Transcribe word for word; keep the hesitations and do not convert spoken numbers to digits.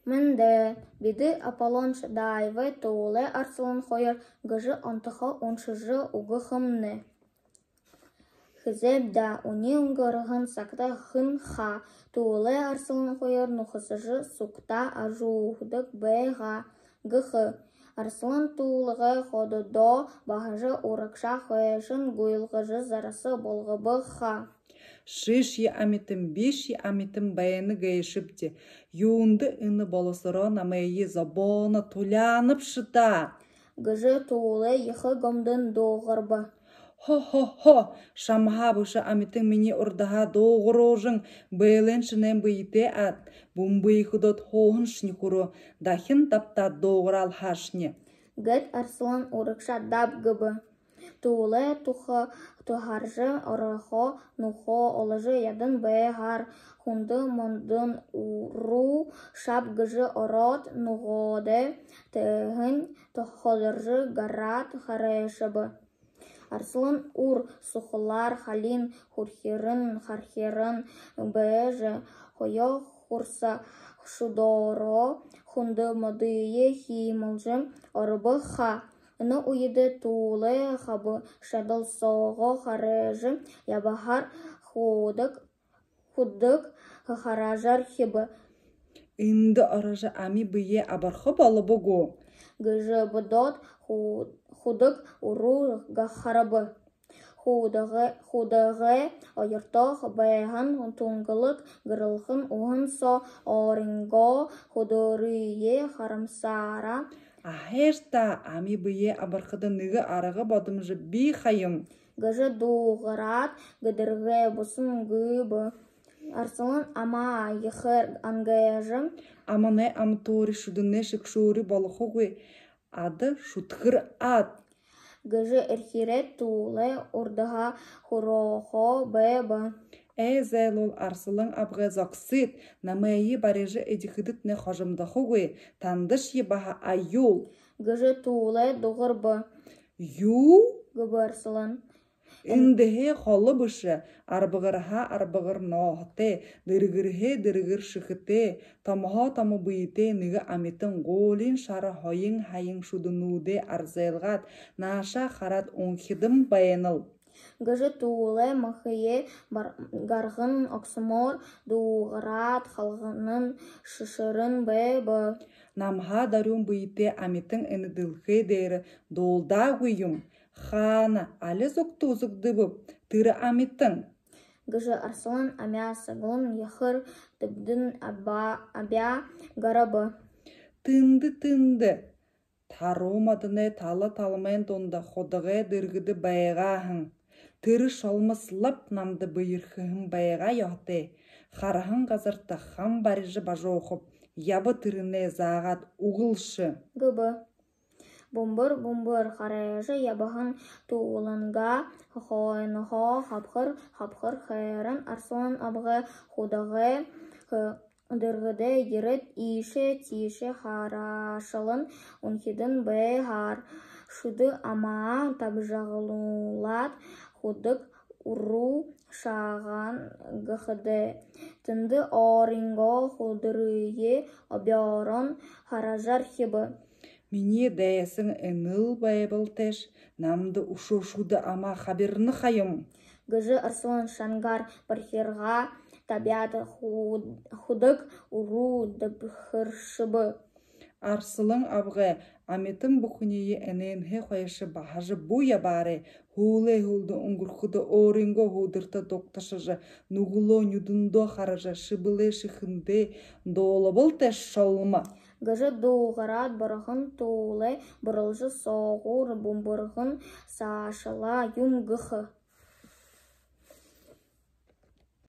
Мэндэ, бидэ Аполлон Шадаевай «Туулай арсалан хоёр» гэжэ онтохо уншажа үгэхэмнай. Хэзээб даа, үни үнгэрһэн сагта хэн ха, туулай арсалан хоёр нүхэсэжэ, сугтаа ажаһуудаг байгаа гэхэ. Арсалан туулайгаа хододоо баһажа, урагшаа хойшонь гүйлгэжэ, зараса болгобо ха. Шишье амитан, бишье амитан байна гээшэбди. Юундэ энэ болосороо намайе зобооно туляанабши даа? Гэжэ туулай ехэ гомдон дуугарба. Хо-хо-хо, шамһаа бэшэ амитан минии урдаһаа дуугаруужан, бээлэйн шэнээн бэетэй аад, бүмбы хүдөөд һууһаншни хүрөө, дахин дабтаад дуугараал һаашни. Гээд арсалан урагшаа даб гэбэ. Туулай туха-, туһаржа орохо нүхөө оложо ядан байһаар, хүндэ модон уруу шаб гэжэ ороод, нүгөөдэ тэһэн тоходоржо гараад харайшаба. Арсалан үри сухалаар халин хүрхирэн, хархиран байжа, хоёр хурса шүдөөрөө хүндэ модые хэмэлжэ оробо ха. Энэ үедэ туулай хаба шадал соогоо харайжа ябаһаар, хүдэг, хүдэг харажархиба. Эндэ орожо ами бэеэ абарха болобо гү? Гэжэ бодоод, хү-, хүдэг уруу гахараба. Хүдэгэй, хүдэгэй оёорто байһан тунгалаг гэрэлхэн уһан соо өөрынгөө хүдэрые харамсаараа: Аһайш даа, ами бэеэ абархада нэгэ арга бодомжо бии ха юм. Гэжэ дуугараад, гэдэргээ бусан гэбэ. Арсалан амаа ехээр ангайжа: Аманай амтуури, шүдэнэй шэгшүүри болохогүй, ада шүдхэр аад. Гэжэ эрхирээд, туулай урдаһаа хүрөөһөө байба. Ээ, зайлуул, арсалан абгай, зогсыт, намайе барижа эдихэдэтнай хожомдохогүй, тандашье баһа аюул. Гэжэ туулай дуугарба. Юу? Гэбэ арсалан. Эндэһээ холо бэшэ, арбагарһаа арбагар нооһотой, дэрэгэрһээ дэрэгэр шэхэтэй, томоһоо томо бэетэй нэгэ амитан гуулин шара һоён һаян шүдэнүүдээ арзайлгаад, наашаа хараад унхидан байнал. Гэжэ туулай махые бар-, гарган огсомоор дуугараад, халганан шэшэрэн байба. Намһаа дарюун бэетэй амитан энэ дэлхэй дээрэ дуулдаагүй юм. Хаана, али зүгтэ үзэгдэбэб тэрэ амитан? Гэжэ арсалан амяа саглан, ехээр дэбдэн аба-, абяа гараба. Тэндэ, тэндэ, таруу модоной тала талмайн дунда, худагай дэргэдэ байгаа һэн. Тэрэ шолмос лаб намда бэеэрхэһэн байгаа ёһотой. Хараһан газарта хам барижа бажуухаб. Яба, тэрэнээ заагаад үгылшэ. Гэбэ. Бүмбэр-бүмбэр харайжа ябаһан туулайнгаа хойноһоо хабхар-хабхар хайран арсалан абгай худагай, э, дэргэдэ ерээд, иишэ тиишээ хараашалан, үнхидэн байһаар, шүдэ амаа табжаглуулаад, хүдэг уруу шагаан гэхэдэ, тэндэ өөрынгөө хүдэрые обёорон харажархиба. Минии дайсан энэл байбал тайш, намда үшөө шүдэ амаа хабирна ха юм. Гэжэ арсалан шангаар бархиргаа табяад, хү-, хүдэг уруу дэбхэршэбэ. Арсалан абгай, амитан бүхэниие энээнһээ хойшо баһажа бү ябаарай. Һүүлэй һүүлдэ үнгэрхэдөө, өөрынгөө һүүдэртэ дугташажа, нүгэлөө нюдэндөө хаража, шэбэлээ шэхэндээ дуулабал тайш, шолмо. Гэжэ дуугараад, бараһан туулай буралжа, соогуур бүмбэргэн саашалаа юм гэхэ.